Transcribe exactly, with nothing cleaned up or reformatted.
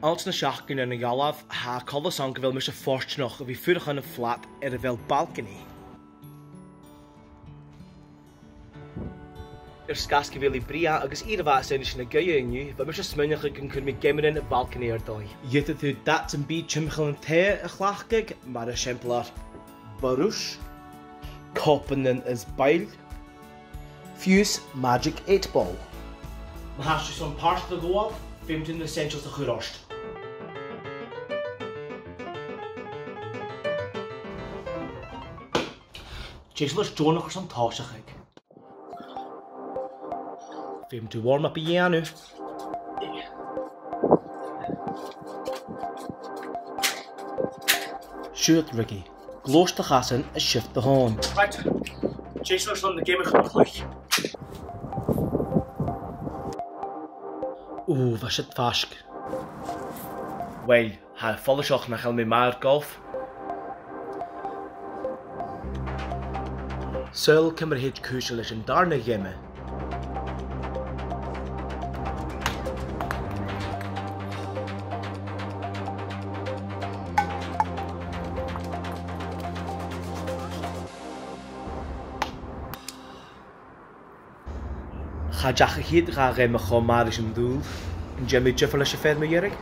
Anns na seachdainean a dh'fhalbh, tha coltas ann gu bheil mise fortanach a bhith a' fuireach ann am flat air a bheil balcony. Air sgàth 's gu bheil i brèagha agus fìor mhath airson a bhith a' gabhail an-diugh, bha mise a' smaoineachadh gun cuir mi geamannan balcony air dòigh. Dh'fhaodadh tu dad sam bith timcheall an taighe a chleachdadh, mar eisimpleir burrus, cupannan is buill, fiù 's Magic eight Ball. Ma tha sibh airson pàirt a ghabhail, feumaidh tu na essentials a chur ort. Dè seòrsa deònach airson tòiseachadh? Feumaidh tu warm-up a dhèanamh. Siuthad, Ricky. Gluais do chasan is shift do thòn. Right. Dè seòrsa na geamaichean a chluich? Ù, bha siud faisg. Uill, tha e follaiseach nach eil mi math air golf. Saoil ciamar a thèid cùisean leis an dàrna geama? Cha deach a' chiad dhà gheama cho math ris an dùil. An dèan mi diofar leis a' fhear mu dheireadh?